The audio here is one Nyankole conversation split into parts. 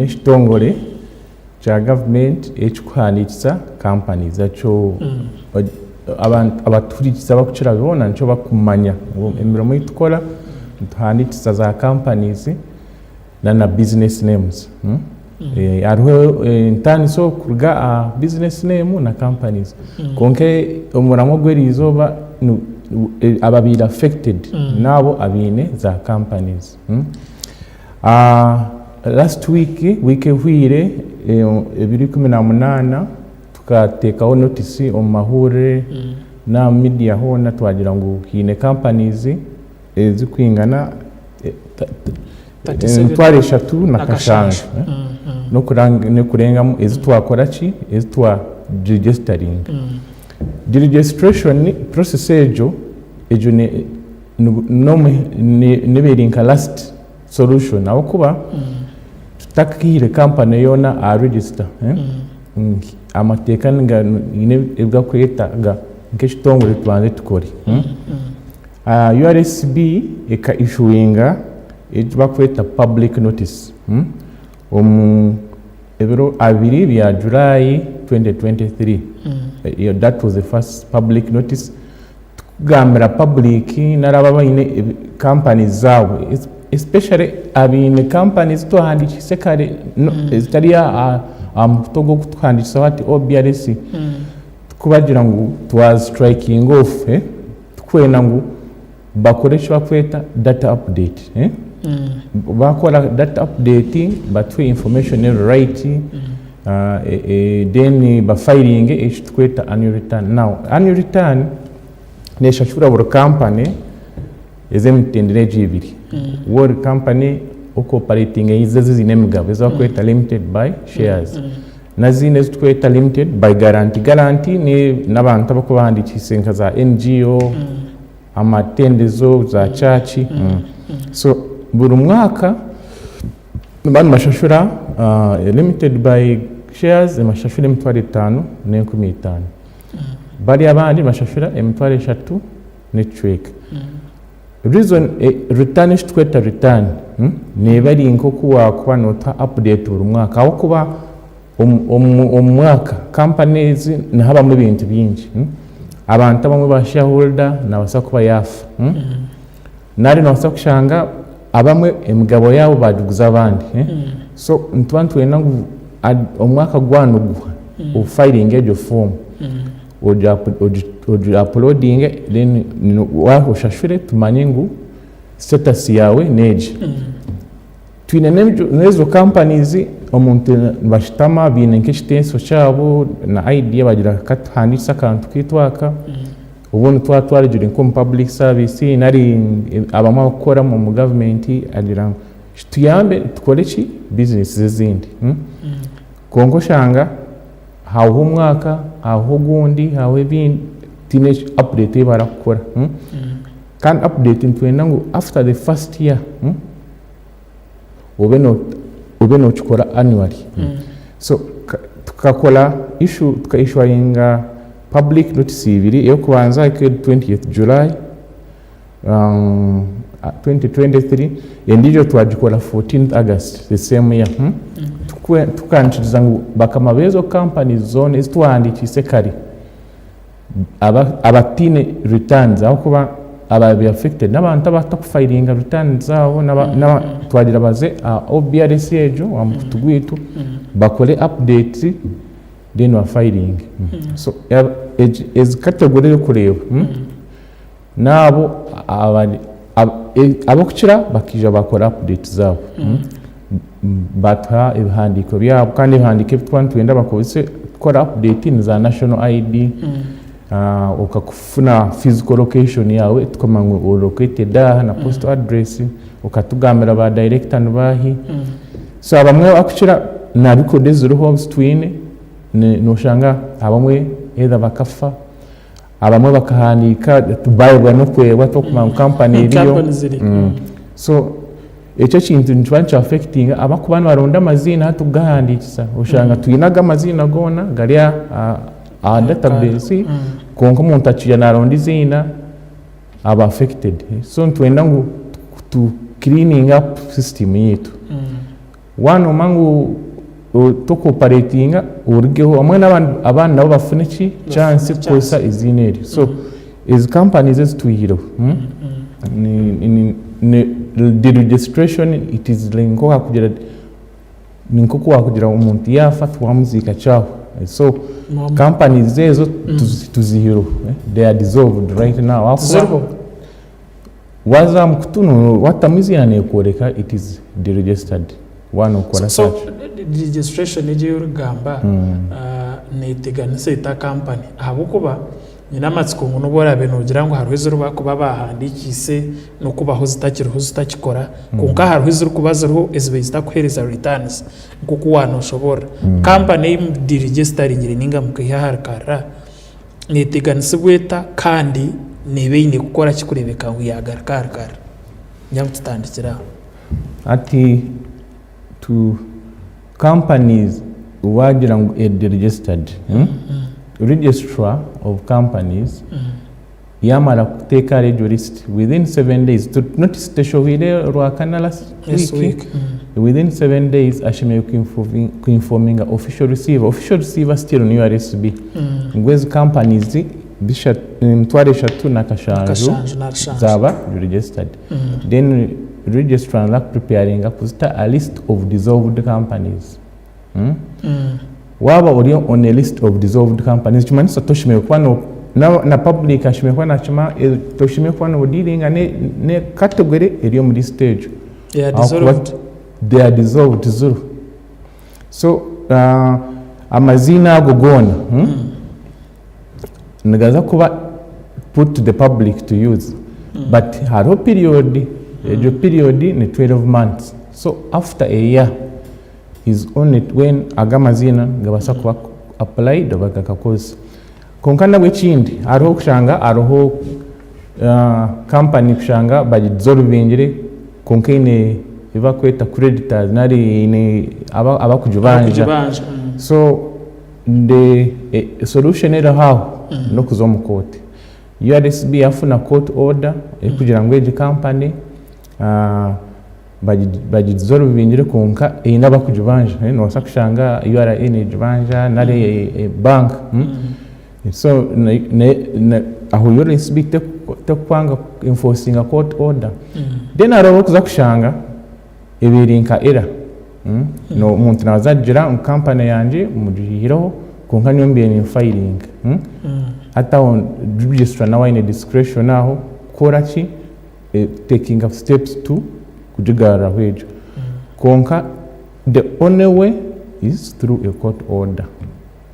N'ekitongore kya gavumenti ekirikuhandiikisa companies ekyo abatuhurikize abakukira boona nikyo barikumanya ngu emirimo ei turikukora nituhandiikisa za companies na business names. Hariho entaaniso kuruga aha business name na companies kwonka omuramwa ogw'eriizooba ababaire affected n'abo abaine za companies. Last week, wiiki ehweire ebiro 18 tukateekaho notice omu mahurire n'aha media hoona twagira ngu haine companies ezirikwingana 307 n'okurengamu ezi twakora ki, ezi twa deregisteringa. Deregistration process egyo, egyo neeba eri nka last solution ahabw'okuba tutakahaire kampani yoona aha register, amateeka haine ebi garikwetaaga nk'ekitongore tubanze tukore. URSB eka issuinga eki barikweta public notice omu ebiro 2 bya July 2023. That was the first public notice tukugambira public nari abo abaine companies zaabo, especially abaine companies ezi twahandiikiise kare, ezitari aha mukutu ogu ogutuhandiikiiseho hati OBRC, tukubagira ngu twazi strikinga off, tukwenda ngu bakore eki barikweta data update. Baakora data update batuhe information eri right, then bafayiringe eki turikweta annual return. Now annual return neeshashura buri kampani ez'emitendera egi ebiri. Waaba ori kampani orikuoperatinga ezo eziine emigabo ezi barikweta limited by shares n'ezindi ezi turikweta limited by guarantee. Guarantee n'abantu abarikuba bahandiikiise nka za NGO, amatendezo, za church. So buri mwaka nibaba nibashashura limited by shares nibashashura 5,500. Bari abandi nibashashura 3,000 n'ekicweka. Reason return, eki turikweta return, neeba eri nk'oku waakuba nootuha update buri mwaka, ahabw'okuba omu mwaka kampani ezi nihabamu ebintu bingi. Abantu abamwe ba shareholder naabaasa kuba yaafa, nari noobaasa kushanga abamwe emigabo yaabo baagiguza abandi. So nituba nitwenda ngu omwaka gwaba niguhwa ofayiringe egyo foomu, ogi uploadinge, then oshashure tumanye ngu status yaawe n'egi. Twine n'ezo companies omuntu nibashutama baine nk'ekitenso kyabo na idea, bagira katuhandiikise akantu kaitu aka, obundi twaba twarugire nk'omu public service nari abamwe abarikukora omu gavumenti, agira ngu kituyambe tukore ki, business ezindi. Kwonka oshanga hahwaho omwaka, hahwaho ogundi, hahwaho ebindi, tihaine update ei barakukora. Kandi update nitwenda ngu after the first year obe nookikora annually. So tukakora issue, tuka issuinga public notice ibiri. Ey'okubanza ekaba eri 20th July 2023, endiijo twagikora 14th August the same year. Tukanikiriza ngu bakama b'ezo companies zoona ezi twahandiikiise kare abataine returns, ahabw'okuba ababaire affected n'abantu abatakufayiringa returns zaabo, twagira baze aha OBRC egyo aha mukutu gwaitu bakore update, then bafayiringe. So ezi category ey'okureeba n'abo ab'okukira bakaija bakora update zaabo, batuha ebihandiiko byabo. Kandi ebihandiiko ebi tuba nitwenda bakozese kukora update ni za national ID, okakufuna physical location yaawe, tukamanya ngu ori located aha, na postal address, okatugambira ba director ni baahi. So abamwe abakukira na record eziriho ezi twine, noshanga abamwe either bakafa, abamwe bakahandiika bayebwa n'okwebwa, tokumanya ngu kampani eriyo. Kampani ziri. So ekyo ekintu nikiba nikyafectinga abakuba nibaronda amaziina hati kugahandiikisa. Oshanga twine aga amaziina goona gari aha database, kwonka omuntu akiija naronda iziina aba affected. So nitwenda ngu tu cleaning up system yaitu. Waaba noomanya ngu tokuoperatinga orugeho hamwe n'abandi abandi nabo bafune ki chance kukozesa eiziina eryo. So ezi companies ezi twihireho deregistration it is like nk'owakugira ni nk'oku waakugira ngu omuntu yaafa tiwamuziika kyahwa. So companies ezo tuzihireho they are dissolved right now ahakuba Tiziriho? Waaza aha mukutu waatamu eiziina neekworeka it is deregistered waaba nookora So search. registration egi ei orikugamba neeteganisa eta kampani? Ahabw'okuba nyine amatsiko ngu n'obu oraabe noogira ngu hariho ezi barikuba baahandiikiise n'okubaho zitakiriho zitakikora, kwonka hariho ezirikuba ziriho ezibaire zitakuheereza returns nk'oku waanooshoboorora. Kampani ei mudiregisitaringire nainga mukaiha aha rukarara, Neeteganisibwa eta kandi neeba eine kukora ki kureebeka ngu yaagaruka aha rukarara? Ningira ngu tutandikire aho. Hati tu companies waagira ngu eri registered, registrar of companies yaamara kuteeka ahari egyo list within 7 days, notice teshohwire Orwakana last This week, week. Within 7 days ashemereire ku informinga official receiver, official receiver still ni URSB, ngu ezi companies 37,000 Kashanju na rushanju. Zaaba registered. Then registrar naza kupreparinga kuzita a list of dissolved companies. Waaba ori on a list of dissolved companies, nikimanyisa toshemereire kuba no na public ashemereire kuba nakimanya, toshemereire kuba nodealinga ne category eri omu list egyo. They are Ahakuba dissolved. They are dissolved zero. So amaziina ago goona nigaza kuba put to the public to use but hariho period, egyo period ni 12 months. So after a year is only when ago amaziina nigabaasa kuba applied oba gakakozesa. Kwonka nabwo ekindi hariho kushanga hariho company kushanga bagidizolvingire kwonka eine ebi barikweta creditors nari eine abakugibanja. Abakugibanja. So the solution eriho aho n'okuza omu kooti. URSB yafuna court order erikugira ngu egi company bagidizolvingire kwonka eine abakugibanja. Noobaasa kushanga URA negibanja nari bank. So aho URSB tekukwanga enforcinga court order. Then hariho obu orikuza kushanga ebaire nka error. Omuntu naaza kugira ngu company yangye mugiihireho kwonka nyowe mbaire ninfayiringa. Hati aho registrar nawe aine discretion aho kukora ki? Taking steps to kugigaruraho egyo. Kwonka the only way is through a court order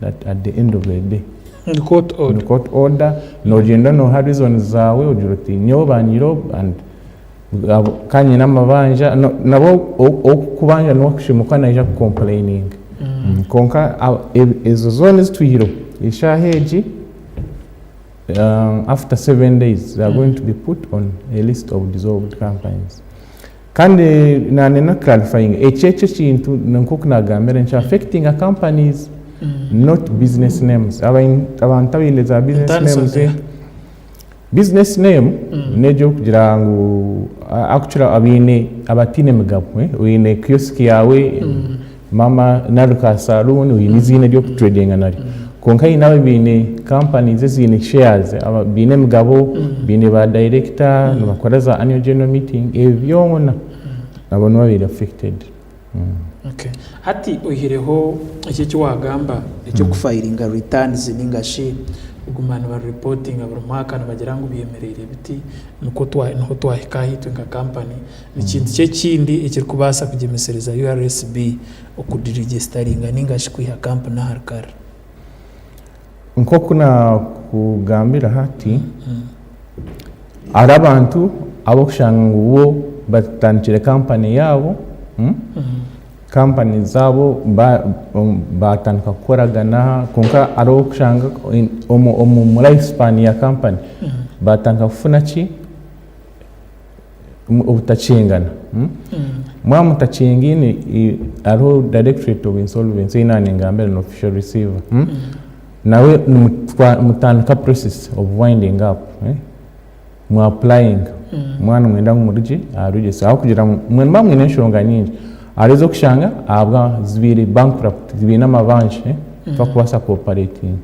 that at the end of the day. Ni court order. Ni court order, noogyenda nooha reasons zaawe ogira oti nyowe banyihireho and ka nyine amabanja, nabo orikukubanja niwe arikushemera kuba naija kucomplaininga. Kwonka ezo zoona ezi twihireho eshaaha egi, after 7 days they are going to be put on a list of dissolved companies. Kandi nanyenda clarifying eki ekyo ekintu nk'oku nagambire nikya affectinga companies, not business names. Abantu abaine za business Entaaniso names, neeha? Business name n'egyo okugira ngu akukira abaine abataine migabo, oine kiosk yaawe, mama nari ka saloon, oine eiziina ery'okutredinga naryo. Kwonka haine abaine companies eziine shares, baine emigabo, baine ba director, nibakora za annual general meeting, ebyo byona nabo nibo bari affected. Okay. Hati oihireho eki eki waagamba eky'okufayiringa returns nainga shi kuguma nibaripootinga buri mwaka nibagira ngu byemereire biti, nikwo twa niho twahika ahaitwe nka kampani. Ni kintu ki ekindi ekirikubaasa kugyemesereza URSB okudiregisitaringa nainga shi kwiha kampani aha rukarara? Nk'oku naakugambira hati, hariho abantu abu orikushanga ngu bo batandikire kampani yaabo, kampani zaabo baatandika kukoragana kwonka hariho obu orikushanga omu life span ya kampani baatandika kufuna ki? Obutakyengana. Mwaba mutakyengaine hariho directorate of insolvency ei naaba ningambira ni official receiver, nawe mutandika process of winding up, mwa applyinga mwaba nimwenda ngu murugye aha register ahabw'okugira ngu nimuba mwine enshonga nyingi. Hariho ez'okushanga ahabwa zibaire bankrupt, zibaire n'amabanja tibakubaasa ku operatinga.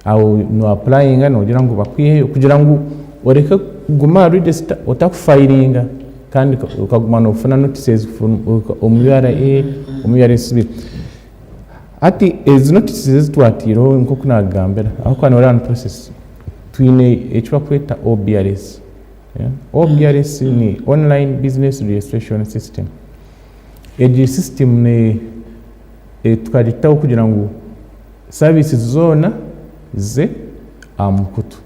Aho no apurayinga noogira ngu bakwiheyo kugira ngu oreke kuguma aha register otakufayiringa kandi okaguma noofuna notices from omu URA, omu URSB. Hati ezi notices ezi twataireho nk'oku naakugambira ahabw'okuba noreeba ni process, twine eki barikweta OBRS. OBRS ni Online Business Registration System. Egi system tukagitaho kugira ngu services zoona zize aha mukutu.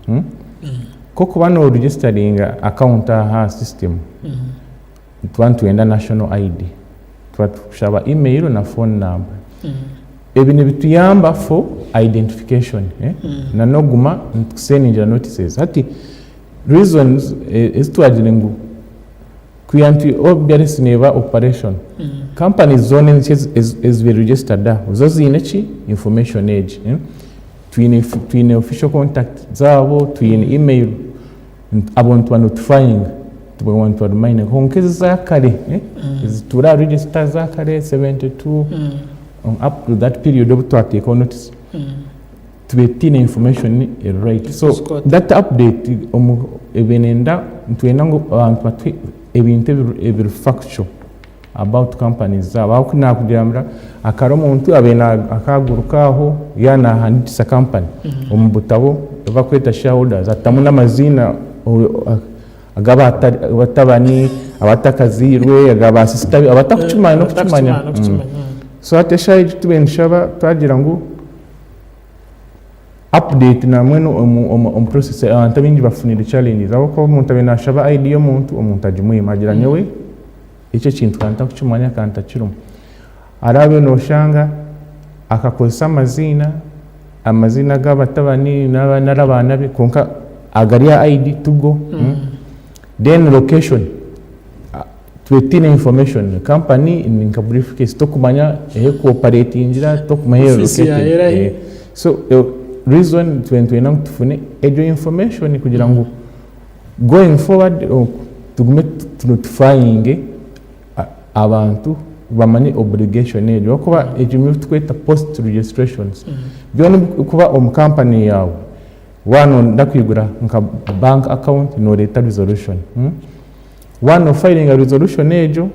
Nk'okuba noregisitaringa account aha system, nituba nitwenda national ID, tuba tukushaba email na phone number. Ebi nibituyamba for identification na n'okuguma nitukusendingira notices. Hati reasons ezi twagire ngu kwiha nti OBRS neeba operation, companies zoona ensya ezibaire registered aho zo ziine ki? Information egi. Twine official contact zaabo, twine email, abo nituba notifyinga, tuba nituba remindinga. Kwonka ezi ezakare, ezituura aha register ezakare 72 up to that period obu twateekaho notice, tubaire tutaine information eri right. So that update ebaire neyenda, nitwenda ngu abantu batuhe ebintu ebiri factual about companies zaabo. Ahabw'okuba nakugambira akare omuntu abaire akaguruka aho yaaba nahandiikisa company omu butabo ebi barikweta shareholders atamu n'amaziina ag'abatabani, abatakazairwe, aga ba sister be abatarikukimanya n'okukimanya. So hati eshaaha egi tubaire nitushaba twagira ngu update nambwenu omu process abantu abaingi bafunire challenges ahabw'okuba omuntu abaire nashaba ID y'omuntu, omuntu agimwima agira nyowe eki ekintu nkaba ntarikukimanya nkaba ntakirimu. Hariho abu noshanga akakozesa amaziina, amaziina ag'abatabani nari abaana be kwonka agari aha ID tigo. Then location, tubaire tutaine information, company ni nka briefcase tokumanya ahu erikuoperatingira, tokumanya ahu eri Ofiisi yayo located. erahi? So reason tubaire nitwenda ngu tufune egyo information kugira ngu going forward tugume tunotifyinge abantu bamanye obligation egyo ahabw'okuba egyo niyo turikweta post registrations. Byona ebirikuba omu company yaawe, waaba nooyenda kwigura nka bank account nooreeta resolution. Waaba noofayiringa resolution egyo,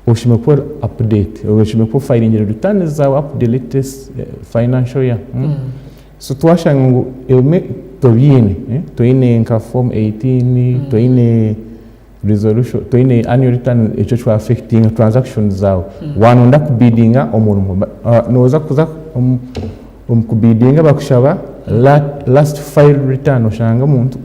oshemereire kuba ori update, oshemereire kuba ofayiringire returns zaawe up to the latest financial year. So twashanga ngu ebimwe tobiine, toine nka form 18, toine resolution, toine annual return ekyo kya affectinga transactions zaawe. Waaba nooyenda kubidinga omurimo, nooza kuza omu kubidinga bakushaba last file return oshanga omuntu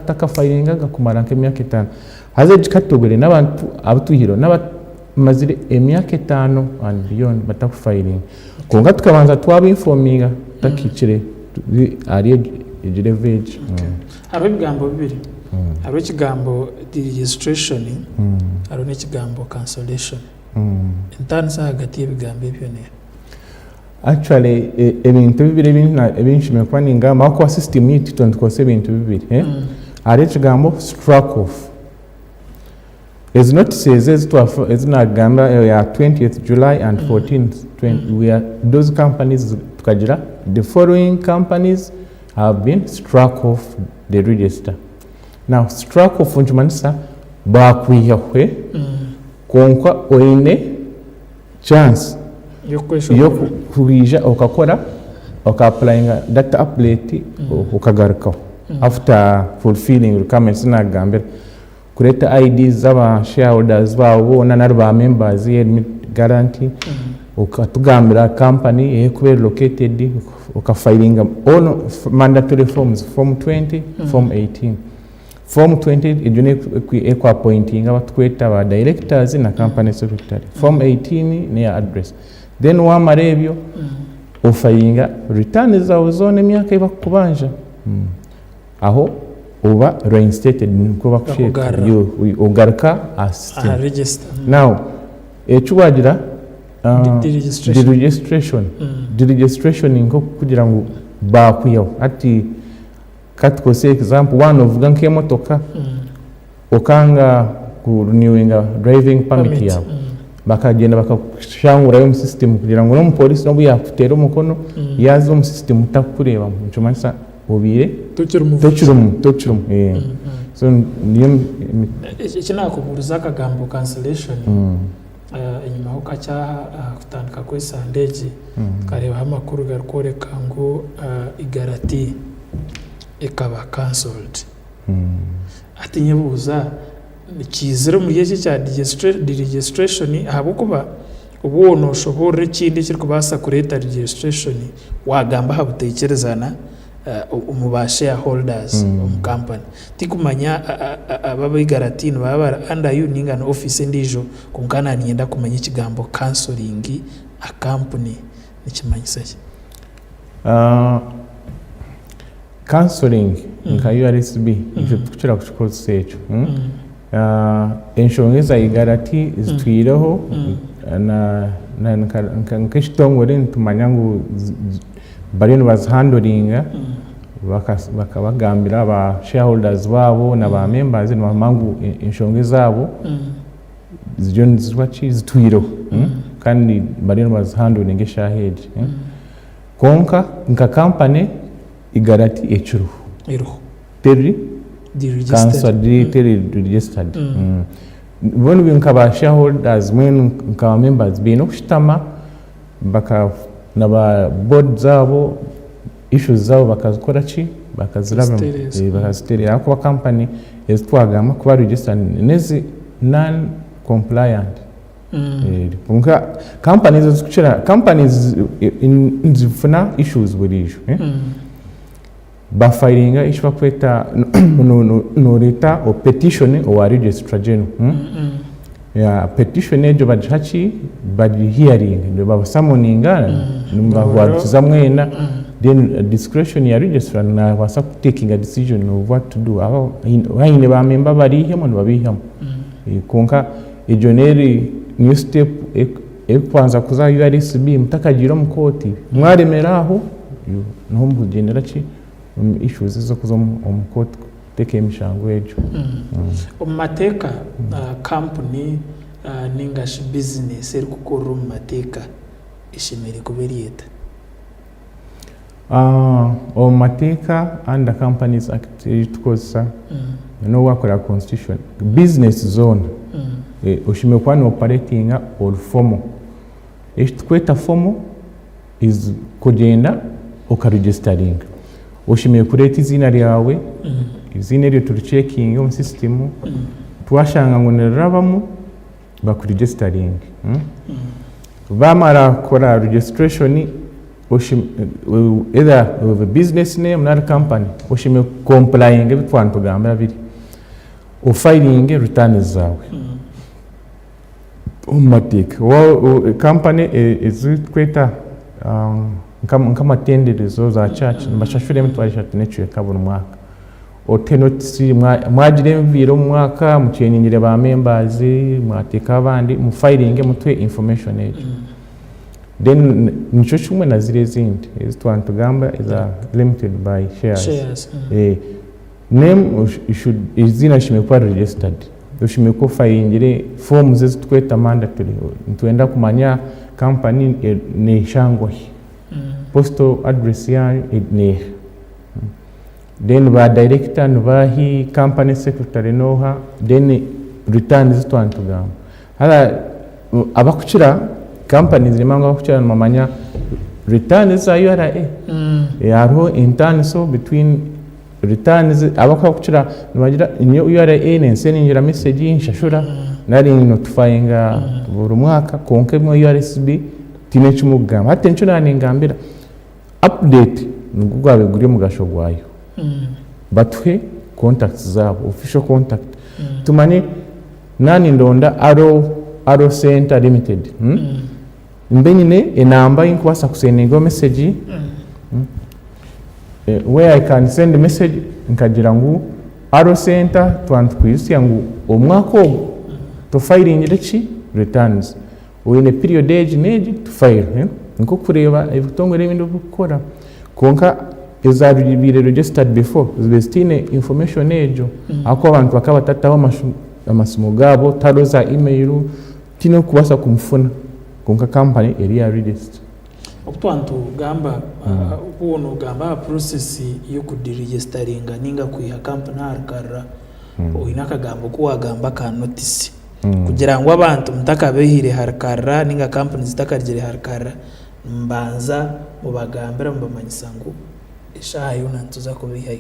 takafayiringaga kumara nk'emyaka etaano. Haza egi category n'abantu abu twihireho n'abamazire emyaka etaano and beyond batakufayiringa. Kwonka tukabanza twaba infominga tutakahikire ahari egi level egi. Hariho ebigambo bibiri. Hariho ekigambo deregistration, hariho n'ekigambo cancellation. Entaaniso ahagati y'ebigambo ebyo neeha? Actually ebintu bibiri ebi nshemereire kuba ningamba ahabw'okuba system yaitu itwe nitukozesa ebintu bibiri. Hariho ekigambo struck off. Ezi notices ezi naagamba eya 20th July and 14th, we are, those companies tukagira the following companies have been struck off the register. Now struck off nikimanyisa baakwihaho kwonka oine chance y'okwija okakora oka applyinga data update okagarukaho after fulfilling requirements ezi naakugambira. Kureeta IDs z'aba shareholders baawe boona nari ba members guarantee, okatugambira company ahu erikuba eri located, okafayiringa all mandatory forms, form 20, form 18. Form 20 egyo niyo eriku appointinga abatukweta ba directors na company secretary. Form 18 neya address. Then wamara ebyo, ofayiringa returns zaawe zoona emyaka ei bakukubanja. Aho oba reinstated nikwo bakukyeta. Bakugarura. Ogaruka aha system. Aha register. Now, eki wagira Deregistration. Deregistration. Deregistration nk'okugira ngu baakwihaho. Hati katukozese example, waaba noovuga nk'emotoka, okanga ku renewinga driving permit Permit. yaawe. Bakagyenda bakakushangurayo omu system kugira ngu n'omupoliisi n'obu yaakuteera omukono, yaaza omu system takukureebamu. Nikimanyisa obaire Tokirimu. Tokirimu, tokirimu. So niyo Eki naakubuurize akagambo cancellation, Enyimaho kakye aha kutandika kw'esande egi, tukareebaho amakuru garikworeka ngu Igarati ekaba cancelled. Hati nyebuuza nikiizira omuri eki ekya deregistration ahabw'okuba obu nooshoboorora ekindi ekirikubaasa kureeta registration waagamba aha butaikirizana omu ba shareholders omu kampani. Tikumanya aba ab'eigarati nibaba bari under you ninga ni ofiisi endiijo kwonka naaniinyenda kumanya ekigambo cancelling a company nikimanyisa ki? Cancelling nka URSB itwe titukukira kukikozesa ekyo. Enshonga eza igarati zitwireho nk'ekitongore nitumanya ngu bariyo nibazihandoringa bakabagambira ba shareholders baabo na ba members nibamanya ngu enshonga ezaabo ziriyo niziba ki zitwireho kandi bariyo nibazihandoringa eshaaha egi. Kwonka nka kampani igarati ekiriho. Eriho. Teri cancelled, teri registered. Mbwenu nka ba shareholders mbwenu nka ba members baine okushutama baka na ba board zaabo issues zaabo bakazikora ki? Bakazirabamu, bakazitereeza ahakuba company ezi twagamba kuba registered n'ezi non compliant. Kwonka companies ezikukira companies nizifuna issues buriijo. Bafayiringa eki barikweta nooreeta petition owa registrar general. Petition egyo bagiha ki? Bagihiyaringa, nibabasamoninga nibabahurikiza mwena then discretion ya registrar naabaasa kutekinga decision of what to do. Haine ba memba abariihemu nibabaihamu. Kwonka egyo n'eri niyo step erikubanza kuza aha URSB mutakagiire omu kooti. Mwaremera aho, niho mukugyendera ki omu issues ez'okuza omu kooti kuteeka emishango egyo. Omu mateeka, kampuni ninga shi bizinesi erikukorera omu mateeka eshemereire kuba eri eta? Omu mateeka under Companies Act ei tukozesa n'obu waakora constitution, bizinesi zoona oshemereire kuba nooparetinga ori formal. Eki turikweta formal is kugyenda okaregisitaringa. Oshemereire kureeta eiziina ryawe, eiziina eryo turicekinge omu sisitimu, twashanga ngu nirirabamu bakuregisitaringe. Baamara kukora registration, either with business name nari company, oshemereire kukompurayinga ebi twaba nitugamba biri, ofayiringe returns zaawe. Omu mateeka, company ezi turikweta nk'amatenderezo za church nibashashura emitwaro eshatu n'ekicweka buri mwaka. Ote notice mwagira enviiri omu mwaka mutreningire ba members mwateekaho abandi mufayiringe mutuhe information egyo. Then nikyo kimwe na ziri ezindi ezi twaba nitugamba eza limited by shares. Name eiziina rishemereire kuba riri registered. Oshemereire kuba ofayingire forms ezi turikweta mandatory. Nitwenda kumanya company neshangwa hi, postal address yaayo neeha, then ba director nibaahi, company secretary nooha, then returns ezi twaba nitugamba. Haza abakukira companies nimanya ngu abakukira nibamanya returns eza URA. Hariho entaaniso between returns abakukira nibagira nyowe URA nensendingira message nshashura nari notifyinga buri mwaka kwonka ebimwe URSB tihaine eki murikugamba. Hati nikyo naaba ningambira update nigwo gwabaire guri omugasho gwayo. Batuhe contacts zaabo, official contact tumanye naaba nindonda Arrow Center Limited mbe nyine enamba ei ndikubaasa kusendingaho message where I can send message nkagira ngu Arrow Center twaba nitukwijutsya ngu omwaka ogu tofayiringire ki? Returns. Oine period egi n'egi to file. Nk'okureeba ebitongore ebindi oku birikukora. Kwonka ezaabaire registered before zibaire zitaine information egyo ahabw'okuba abantu bakaba batataho amasimu gaabo, tihariho za email. Tihaine orikubaasa kumufuna kwonka kampani eri aha register. Obu twaba nitugamba, obu waaba noogamba aha process y'okudiregisitaringa nainga kwiha kampani aha rukarara, oine akagambo aku waagamba aka notisi. Kugira ngu abantu mutakabaihire aha rukarara nainga kampani zitakarugire aha rukarara, nimubanza mubagambira mubamanyisa ngu eshaaha yoona nituza kubaihayo.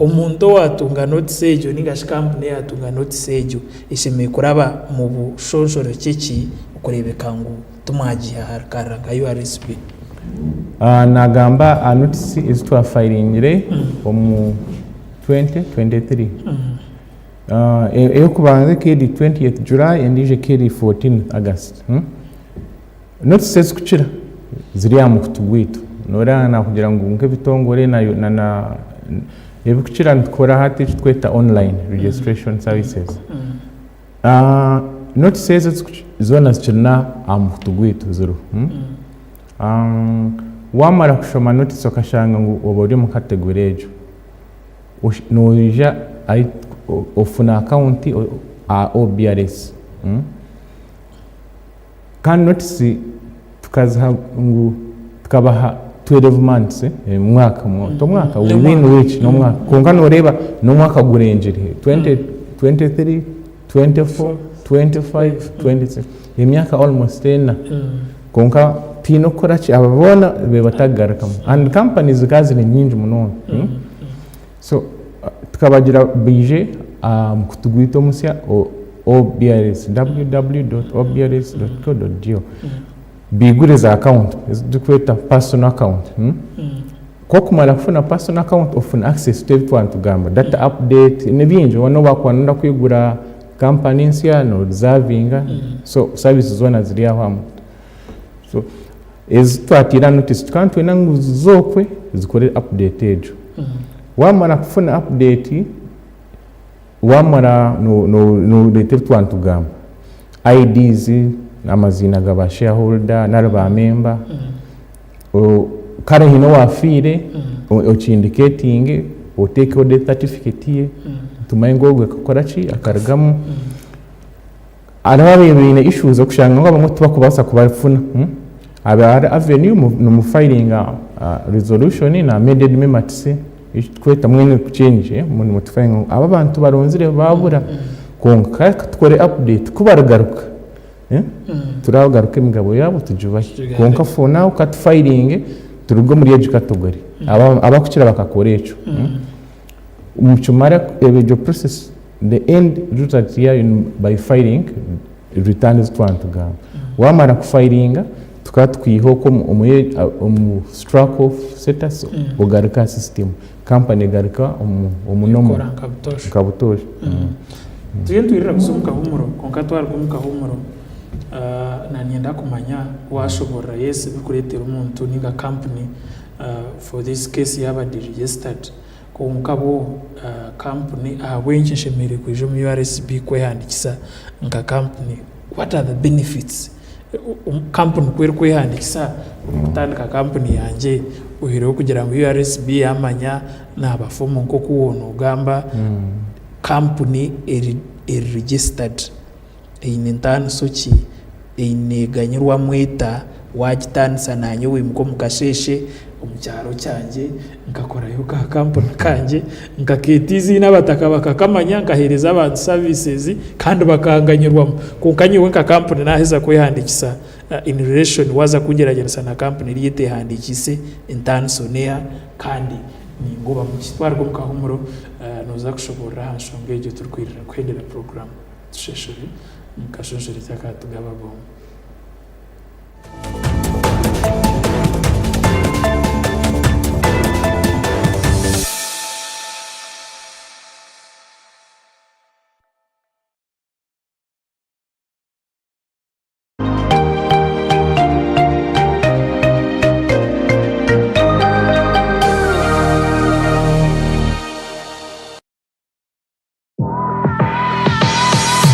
Omuntu owaatunga notisi egyo nainga shi kampuni eyaatunga notisi egyo eshemereire kuraba mu bushonshorekye ki okureebeka ngu timwagiiha aha rukarara nka URSB? Naagamba aha notisi ezi twafayiringire omu 2023. Ey'okubanza ekaba eri twentieth July endiijo ekaba eri fourteenth August. Notisi ezikukira ziri aha mukutu gwaitu. Noreeba nakugira ngu nk'ebitongore na ebikukira nitukora hati eki tukweta online registration services. Notisi ezo zoona zikiri aha mukutu gwaitu ziriho. Wamara kushoma notisi okashanga ngu oba ori omu category egyo, noija ofuna akawunti aha OBRS. Kandi notisi tukaziha ngu tukabaha 12 months omwaka ti omwaka within which n'omwaka kwonka noreeba n'omwaka gurengire 2023, 24, 25, 26 emyaka almost ena kwonka tihaine okukora ki aba boona babaire batakugarukamu and companies zikaba ziri nyingi munonga so tukabagira baije aha mukutu gwaitu omusya OBRS, www.obrs.co.go baigure za akawunti ezi turikweta personal account. Ku orikumara kufuna personal account ofuna access to ebi twaba nitugamba data update nibingi n'obu wakuba noyenda kwigura kampani nsya norizavinga so service zoona ziri aho aha mukutu. So ezi twataire aha notice tukaba nitwenda ngu zizookwe zikore update egyo. Wamara kufuna update, Wamara noreeta ebi twaba nitugamba, IDs, amaziina ga ba shareholder nari ba member, kare haine owafiire okindicatinge, oteekeho death certificate ye, tumanye ngu ogwe akakora ki, akarugamu. Hariho ababaire baine issues okushanga ngu abamwe tibarikubaasa kubafuna, hariho avenue nimufayiringa resolution na amended mematisi eki turikweta mbwenu change nimutufayiringa ngu aba abantu tubaronzire baabura kwonka katukore update ku barigaruka turagaruka emigabo yaabo tugibahe kwonka for now katufayiringe turuge omuri egi category abarikukira bakakora ekyo. Nikimara egyo process the end result yaayo ni by filing return ezi twaba nitugamba. Waamara kufayiringa tukaba tukwiha okwo omu struck off status ogaruka aha system, company egaruka omu normal Ekora nka butoosha. nka butoosha. Turiyo nitwirira kuza omu kahuumuro kwonka twaruga omu kahuumuro nanyenda kumanya waashoboorora yes ebirikureetera omuntu nainga kampuni for this case yaaba deregistered Kwonka bo kampuni ahabw'enki nshemereire kwija omu URSB kwehandiikisa nka kampuni? What are the benefits? Kampuni ku erikwehandiikisa kutandika kampuni yangye oihireho kugira ngu URSB yaamanya naaba formal nk'oku waaba noogamba, kampuni eri registered eine ntaaniso ki? Neeganyirwamu eta? Waagitaanisa naanye waimuka omu kasheeshe omu kyaro kyangye nkakorayo ka kampuni kangye nkakeeta eiziina abataka bakakamanya nkaheereza abantu services kandi bakanganyirwamu. Kwonka nyowe nka kampuni naaheza kwehandiikisa in relation waaza kungyeragyeranisa na kampuni eriyo eteehandiikiise entaaniso n'eha kandi ningobamu ki? Twaruga omu kahuumuro nooza kushoboorora aha nshonga egyo turikwirira kuhendera puroguraamu. Tusheshure omu kashonshorekye aka Tugaba Bomu.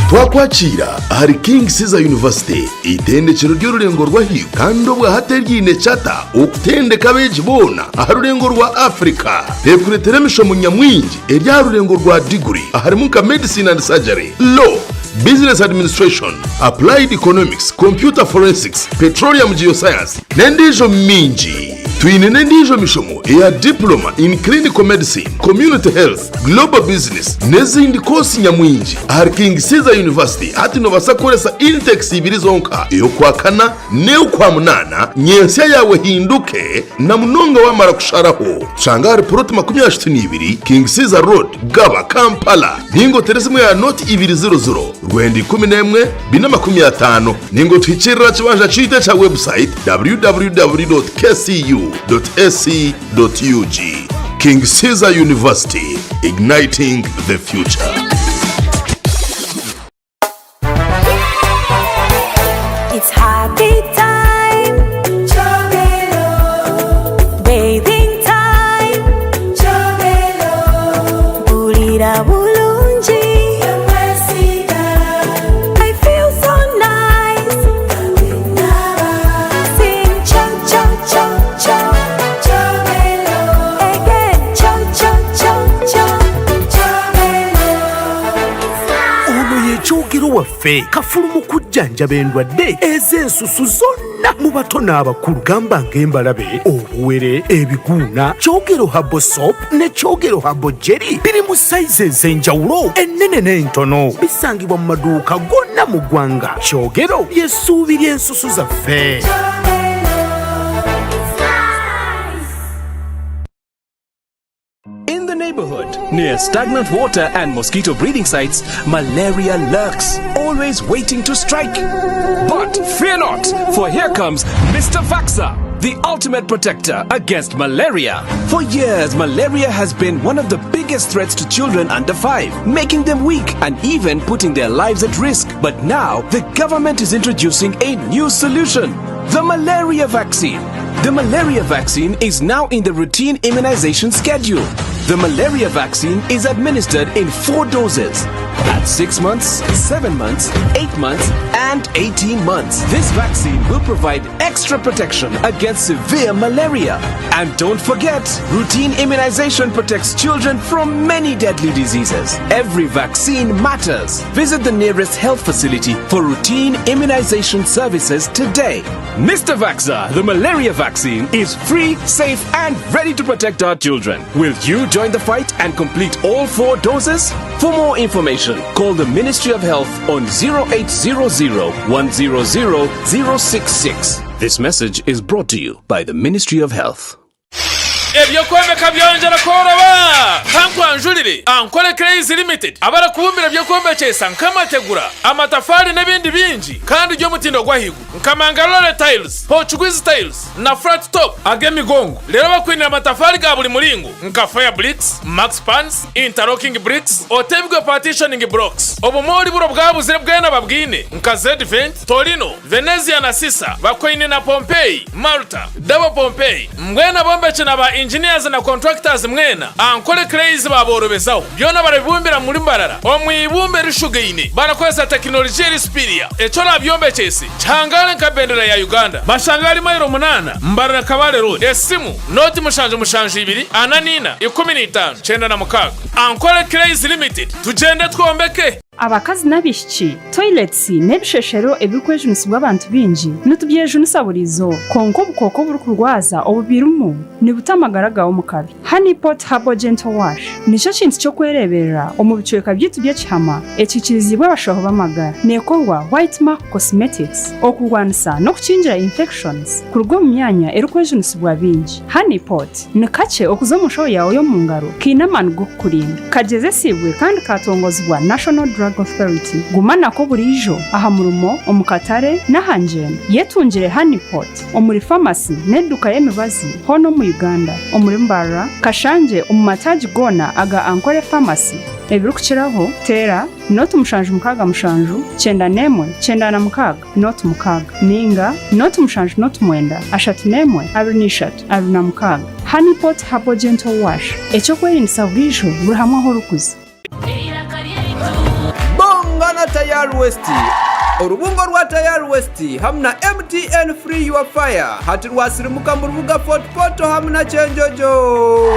Twakwakiira ahari King Caesar University, eitendekero ry'orurengo rw'ahaiguru kandi obwahati eryiine charter okutendeka abeegi boona aha rurengo rwa Africa. Rekureetera emishomo nyamwingi eri aha rurengo rwa diguri aharimu nka Medicine and Surgery, Law, Business Administration, Applied Economics, Computer Forensics, Petroleum Geoscience n'endiijo mingi. Twine n'endiijo mishomo eya Diploma in Clinical Medicine, Community Health, Global Business n'ezindi koosi nyamwingi. Ahari King Caesar University hati noobaasa kukoresa intakes ibiri zonka, ey'okwakana n'ey'okwamunaana, nyentsya yaawe ehinduke na munonga waamara kusharaho. Tushanga ahari puroti 32, King Caesar Road, Gaba, Kampala. Ninga otere esimu ya noti ibiri ziro ziro, rwenda 11, 450. Ninga otuhikirire aha kibanja kyaitu ekya website www.kcu.ac.ug. King Caesar University, igniting the future. It's happy time, bathing time, mpurira bulungi, I feel so nice, sing cho cho cho cho, again cho cho cho cho. Ono ye Kyogero waffe kafulu mu kujjanjaba endwadde ez'ensusu zonna mu bato n'abakulu gamba ng'embalabe, obuwere, ebiguuna. Kyogero Herbal Soap ne Kyogero Herbal Jelly biri mu sayizi ez'enjawulo ennene n'entono. Bisangibwa mu maduuka gonna mu ggwanga. Kyogero ly'essuubi ly'ensusu zaffe. In the neighborhood, near stagnant water and mosquito breeding sites, malaria lurks, always waiting to strike. But fear not, for here comes Mr. Vaxa, the ultimate protector against malaria. For years, malaria has been one of the biggest threats to children under 5, making them weak and even putting their lives at risk. But now, the government is introducing a new solution, the malaria vaccine. The malaria vaccine is now in the routine immunization schedule. The malaria vaccine is administered in 4 doses at 6 months, 7 months, 8 months, and 18 months. This vaccine will provide extra protection against severe malaria. And don't forget, routine immunization protects children from many deadly diseases. Every vaccine matters. Visit the nearest health facility for routine immunization services today. Mr. Vaxa, the malaria vaccine, is free, safe, and ready to protect our children. Will you join the fight and complete all 4 doses? For more information, call the Ministry of Health on 0800 100 066. This message is brought to you by the Ministry of Health. Eby'okwombeka byongyera kworoba! Kankwanjurire Ankole Clays Limited abarikubumbira eby'okwombekyesa nk'amategura, amatafaari n'ebindi bingi kandi by'omutindo gw'ahaiguru nka Mangalore Tiles, Portuguese Tiles na Flat Top ag'emigongo. Reero bakwinire amatafaari ga buri muringo nka Fire Bricks, Max Pans, Interlocking Bricks, Otebwe Partitioning Blocks. Obumoori buri obwabuzire bwena babwine nka Zedvent, Torino, Venezia na Sisa, Bakoine na Pompeii, Malta, Double Pompeii. Mbwenu abombeki na ba engineers na contractors mwena, Ankole Clays baaborobezaho. Byona barabibumbira muri Mbarara omu ibumba erishugaine barakozesa tekinologiya eri superior. Eki orabyombekyese kihangare nka bendera ya Uganda. Bashanga ahari mailo munaana, Mbarara Kabale Road. Esimu, nooti mushanju mushanju ibiri, ana n'ina, 15, 96. Ankole Clays Limited, tugyende twombeke! Abakazi n'abaishiki, toilets n'ebisheshero ebirikwejunisibwa abantu baingi nitubyejunisa buri izooba. Kwonka obukooko oburikurwaza obubirimu nibuta amagara gaawe omu kabi. Honey Pot Herbal Gentle Wash nikyo kintu ky'okwereeberera omu bicweka byaitu by'ekihama ekiikiriziibwe abashaho b'amagara. Neekorwa White Mark Cosmetics okurwanisa n'okukingira infections kuruga omu myanya erikwejunisibwa baingi. Honey Pot Ni kakye okuza omu nshaho yaawe y'omu ngaro kaine amaani g'okukurinda. Kagyezesiibwe kandi kaatongozibwa National Drug Authority. Guma nako buriijo, aha murimo, omu katare, n'aha ngyendo. Yetungire Honey Pot omuri famasi n'eduuka y'emibazi hoona omu Uganda, omuri Mbarara, Kashangye omu mataagi goona aga Ankole Pharmacy. Ebirikukiraho, teera nooti 767 91 96. Nooti mukaaga nainga nooti mushanju nooti mwenda ashatu n'emwe abiri n'ishatu 26. Honey Pot Herbal Gentle Wash, eky'okwerindisa buriijo buri hamwe ahu orikuza. Bonga na Tayari West. Orubungo rwa Tayari West hamu na MTN Free Your Fire hati rwasirimuka mu rubuga Fort Portal hamu na Kyenjojo.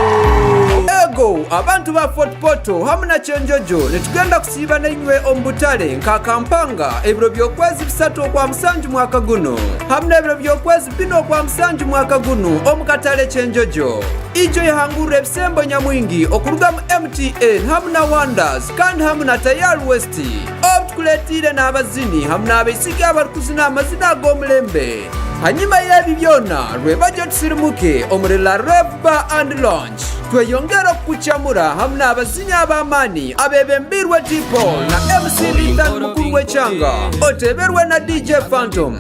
Ego, abantu ba Fort Portal hamu na Kyenjojo nitugenda kusiiba nainywe omu butare nka Kampanga ebiro by'okwezi bisatu Okwamusanju mwaka gunu hamu n'ebiro by'okwezi bina Okwamusanju mwaka gunu omu katare Kyenjojo. Ijo yahangurra ebisembo nyamwingi okuruga mu MTN hamu na Wonders kandi hamu na Tayari West. Obu tukuleetiire n'abazini hamu n'abaisiki abarikuzina amazina ag'omulembe. Hanyima y'ebi byona, rwebagye tusirimuke omuri La Reve Bar and Lounge tweyongere okukukyamura hamu n'abazini ab'amaani abeebembeirwe T-Paul na MC Nathan mukuru w'ekyanga oteeberwe na DJ Phantom.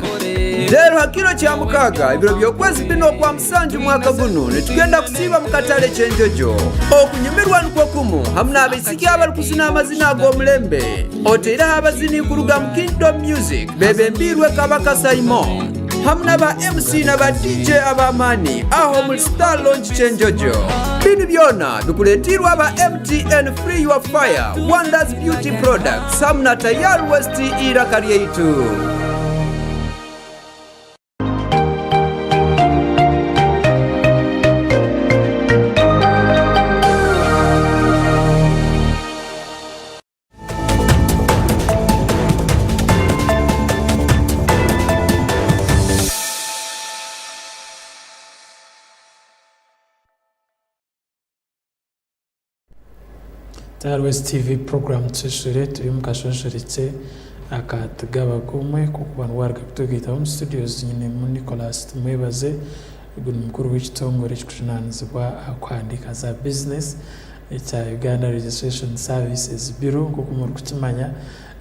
Reero ha kiro kya mukaaga ebiro by'okwezi bina Okwamusanju mwaka gunu nitugenda kusiiba mu katare Kyenjojo. Okunyumirwa nikwo kumu hamu n'abaisiki abarikuzina amazina ag'omulembe oteireho abazini kuruga mu Kingdom Music bebembiirwe Kabaka Saymore hamu na ba MC na ba DJ ab'amaani aha omuri Star Lounge Kyenjojo. Binu byona bikureeteirwe aba MTN Free Your Fire, Wonders Beauty Products hamu na Tayari West Eiraka Ryaitu. TRS TV program Tushure turi omu kashonshorekye aka Tugaba Gumwe kw'okuba niwe waaruga kutugaitaho omu studios nyinemu Nicholas Tumwebaze ogu ni mukuru w'ekitongore ekirikujunaanizibwa aha kuhandiika za bizinesi ekya Uganda Registration Services Bureau nk'oku murikukimanya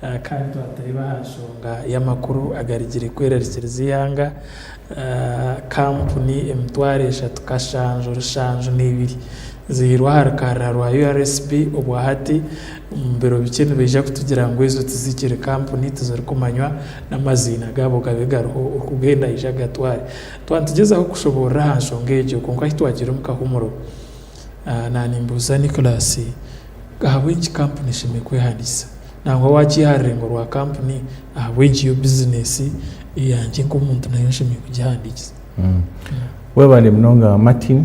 kandi twateba aha nshonga y'amakuru agarugire kwerarikiriza eihanga kampuni emitwaro eshatu kashanju rushanju n'eibiri zihairwe aha rukarara rwa URSB obwahati omu biro bikye nibaija kutugira ngu ezo tizikiri kampuni tizirikumanywa n'amaziina gaabo gabe gariho orikugenda aije agatware. Twaba nitugyezaho kushoboorora aha nshonga egyo kwonka ahu twagiire omu kahumuro naanimbuuza Nicholas ahabw'enki kampuni eshemereire kwehandiikisa? Nangwa waakiiha aha rurengo rwa kampuni ahabw'enki yo bizinesi eyangye nk'omuntu nayo nshemereire kugihandiikisa? Webale munonga Martin.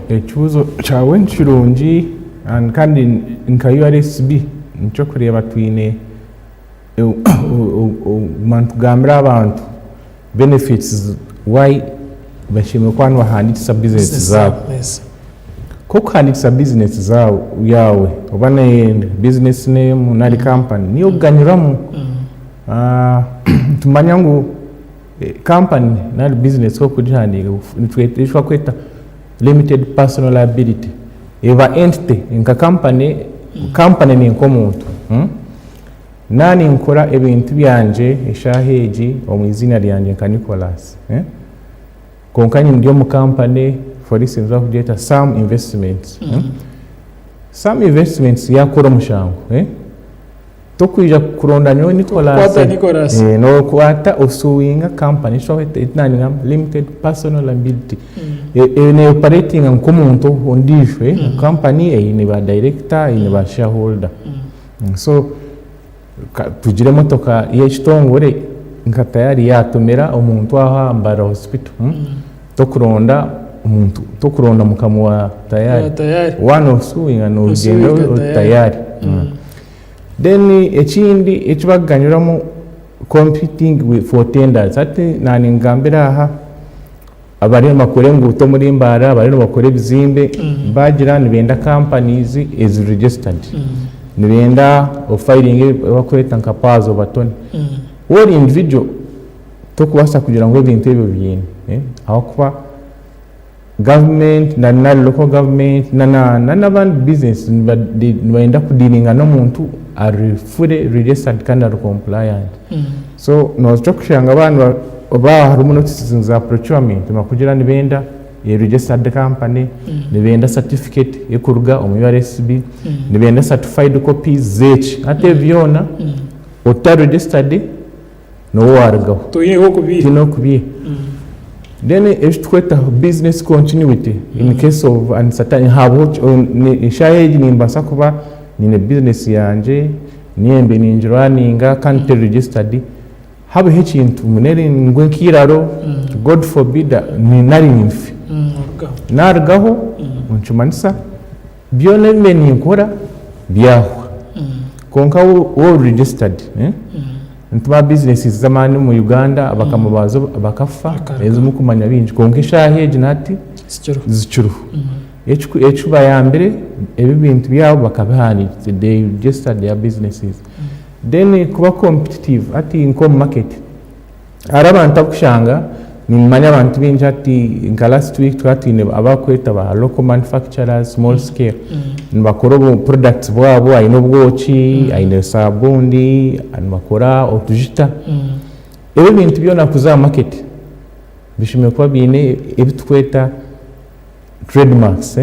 Ekibuuzo kyawe ni kirungi kandi nka URSB nikyo orikureeba twine kuguma nitugambira abantu benefits why bashemereire kuba nibahandiikisa bizinesi zaabo. Nk'okuhandiikisa bizinesi yaawe oba bizinesi name nari kampani niyo okuganyirwamu. Nitumanya ngu kampani nari bizinesi ku orikugihandiika eki barikweta limited personal liability eba entity nka kampani, kampani ni nk'omuntu. Naaba ninkora ebintu byangye eshaaha egi omu iziina ryangye nka Nicholas, kwonka ndi omu kampani for instance barikugyeta Sam Investments. Sam Investments yaakora omushango, tokwija kuronda nyowe Nicholas, nookwata osuwinga kampani eki limited personal liability. Neoparatinga nk'omuntu ondiijo, kampani eine ba dayirekita, eine ba shareholder. So tugire emotoka y'ekitongore nka tayari yaatomera omuntu aho aha Mbarara hospital tokuronda omuntu tokuronda mukama wa tayari waaba noosuubinga noogyenda ori tayari. Then ekindi eki barikuganyiramu competing for tenders hati naaba ningambira aha abariyo nibakora enguuto omuri Mbarara, abariyo nibakora ebizimbe, baagira nibenda companies eziri registered, nibenda ofayiringe ebi barikweta nka powers of attorney. Waaba ori individual torikubaasa kugira ngu ebintu ebyo obiine ahabw'okuba government nari local government na n'abandi business nibenda kudiiringa n'omuntu ari fully registered kandi ari compliant. So noija kushanga abaana oba harimu notices za procurement nibakugira nibenda a registered company, nibenda certificate erikuruga omu URSB, nibenda certified copies z'eki. Hati ebi byona otari registered nooba waarugaho. Toine h'okubiiha. Tihaine h'okubiiha. Then eki turikweta business continuity in case of uncertainty habaho eshaaha egi nimbaasa kuba nyine business yangye niyo mbe ningirwaninga kandi teri registered, habeho ekintu nari ngwe nk'eiraro, God forbid nari nfe, narugaho. Nikimanyisa byona ebi mbaire ninkora byahwa. Kwonka waaba ori registered, nitubaha businesses z'amaani omu Uganda bakama baazo bakafa ezimurikumanya baingi kwonka eshaaha egi na hati zikiriho. Ekibayambire ebi ebintu byabo bakabihandiikisa, they registered their businesses. Then kuba competitive hati nk'omu market, hariho abantu abukushanga nimanya abantu baingi hati nka last week tukaba twine abakweta ba local manufacturers small scale nibakora obu products bwabo aine obwoki, aine sabuuni, nibakora otujita. Ebi ebintu byona kuza aha market bishemereire kuba biine ebi tukweta trademarks,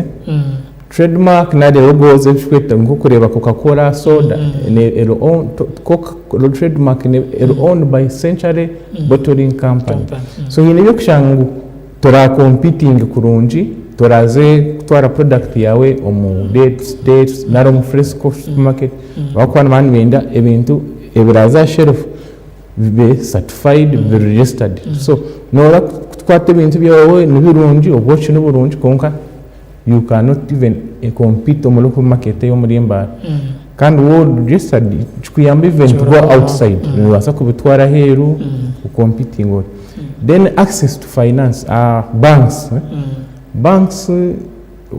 trademark nari logos ebi turikweta nk'okureeba coca cola soda eri trademark eri owned by century bottling company. So haine eby'okushanga ngu torakompitinge kurungi, toraze kutwara product yaawe omu dates nari omu fresco supermarket ahabw'okuba nibaba nibenda ebintu ebiraaze aha shelf bibe certified, bibe registered. So noba kukwata ebintu byawe nibirungi, obwoki niburungi kwonka you cannot even compete omu local market ey'omuri Mbale. Kandi waaba ori registered kikuyamba even to go outside, nobaasa kubitwara aheeru okompitinge otyo. Then access to finance, banks, banks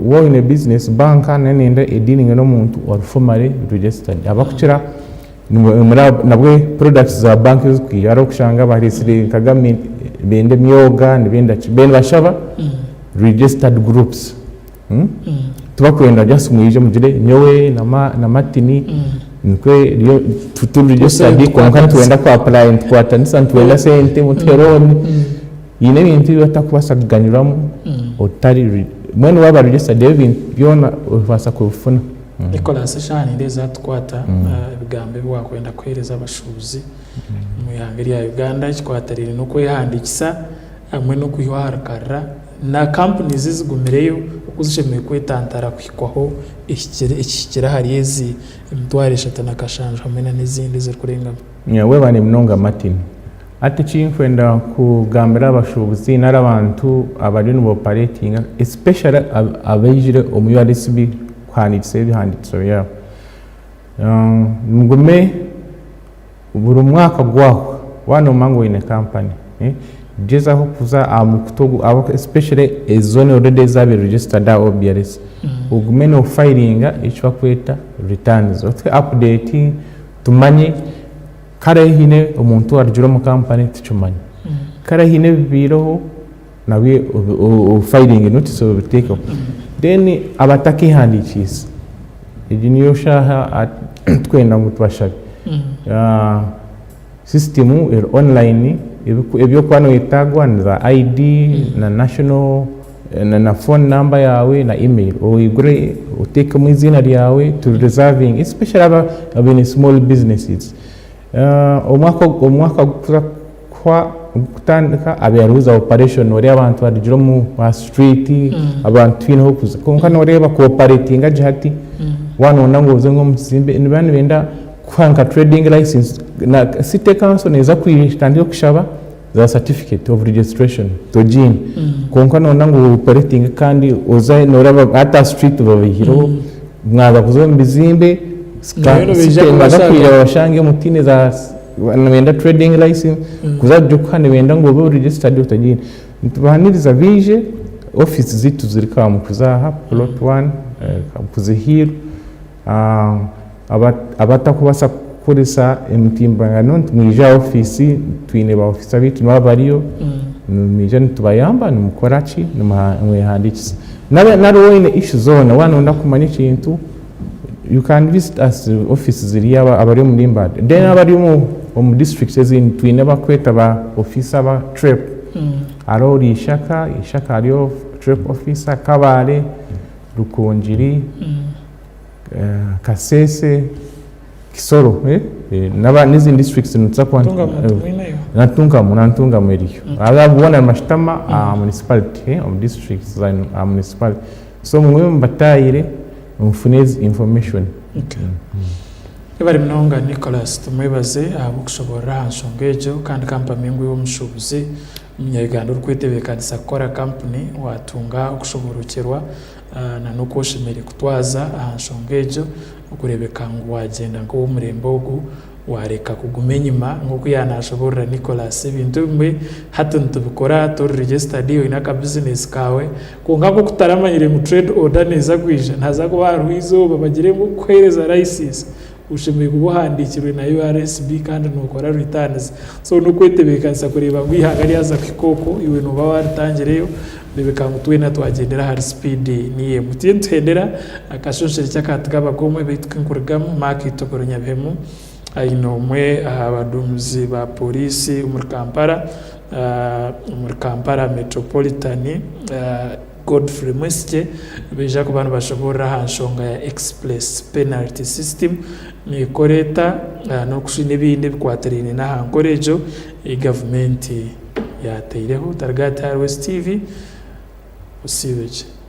waaba oine business, bank neeba neyenda ediiringe n'omuntu ori formally registered ahabw'okukira Nabwe products za bank ezikwija hariho okushanga baresire nka government nibenda emyoga nibenda ki then nibashaba registered groups tibakwenda just mwije mugire nyowe na Martin nikwe turi registered kwonka nitwenda ku apply nitukwatanisa nitwenda sente mutuhe loan haine ebintu ebi batakubaasa kuganyirwamu otari mbwenu waaba registered ebyo ebintu byona obaasa kubifuna. Nicholas, eshaaha nindeeba ezatukwata ebigambo ebi wakwenda kuheereza abashuubuzi omu ihanga erya Uganda ekikwatiraine n'okwehandiikisa hamwe n'okwihwa aha rukarara na companies ezigumireyo oku zishemereire kwetantara kuhikwaho ekihikire ahari ezi 37,000 hamwe nana ezindi ezirikurengamu. Webare munonga Martin. Hati ekinkwenda kugambira abashuubuzi nari abantu abariyo niba operatinga especially abaijire omu URSB kuhandiikisa ebihandiikiso byabo, mugume buri mwaka gwahwa waaba noomanya ngu oine kampani, gyezaho kuza aha mukutu ogu especially ezo already ezaabaire registered aha OBRS, ogume noofayiringa eki barikweta returns, otuhe update tumanye. Kare haine omuntu owarugire omu kampani tikimanya. Kare haine ebibaireho nabwe ofayiringe notice obiteekeho. Then abatakehandiikiise, egi niyo shaaha turikwenda ngu tubashabe. System eri online, eby'okuba noyetaagwa ni za ID na national na phone number yaawe na email. Oigure oteekemu eiziina ryawe tu reservinge especially abo abaine small businesses. Omwaka omwaka ogurikuza kuhwa ogurikutandika habeire hariho za operation nooreeba abantu barugire omu aha street abantu tihaine ah'okuza kwonka nooreeba ku operatinga gye hati waaba nooyenda ngu oze nk'omu kizimbe nibaba nibenda kukuha nka trading license na city council neeza kwija etandike kushaba za certificate of registration togiine kwonka noyenda ngu operatinge kandi oze noraba hati aha street babaihireho mwaza kuza omu bizimbe Nabyo nibaija nibaza kubashanga. kwija babashange mutiine za nibenda trading license kuza kuha nibenda ngu obe registered otagiine nitubahaniriza baije office zaitu ziri Kamukuzi aha plot one Kamukuzi hill Abatakubaasa kukoresa emitimbagano nimwija aha ofiisi, twine ba ofiisa baitu nibaba bariyo, nimwija nitubayamba nimukora ki, nimwehandiikisa. Nari waaba oine issue zoona, waaba nooyenda kumanya ekintu, you can visit us ofiisi ziriyo abari omuri Mbale. Then abari omu districts ezindi twine abakweta ba ofiisa ba TREP. Hariho ori Ishaka, Ishaka hariyo TREP officer, Kabale, Rukungiri. Kasese, Kisoro n'ezindi districts nituza kuba na Ntungamo na Ntungamo eriyo. Haza boona nibashutama aha municipality omu districts za aha municipality. So mube mubataayire mufune ezi information. Webare munonga Nicholas Tumwebaze ahabw'okushoboorora aha nshonga egyo kandi ka mpamye ngu iwe omushuubuzi Omunya-Uganda orikwetebeekanisa kukora kampuni waatunga okushoboorokyerwa. Na n'oku oshemereire kutwaza aha nshonga egyo okureebeka ngu waagyenda nk'ow'omurembe ogu waareka kuguma enyima nk'oku yaanashoboorora Nicholas. Ebintu ebimwe hati nitubikora tori registered oine aka bizinesi kaawe kwonka nk'oku tutaramanyire ngu trade order neeza kwija nihaza kuba hariho eizooba bagire ngu okukuheereza license oshemereire kuba ohandiikirwe na URSB kandi nookora returns. So n'okwetebeekanisa kureeba ngu eihanga ryaza kuhika okwo iwe nooba waaritangireyo kureebeka ngu twena twagyendera ahari sipiidi niyo emwe. Turiyo nituhendera akashonshorekye aka Tigabagomwe beitu kinkurugamu Mark Itogoro Nyabihemu aine omwe aha baduumizi ba pooriisi omuri Kampala omuri Kampala Metropolitan. Godfrey Mwesigye nibaija kuba nibashoboorora aha nshonga ya Express Penalty System neekora eta n'okushu n'ebindi ebikwatiraine n'aha nkora egyo ei gavumenti yaataireho. Targaati ahari West TV, osiibe gye.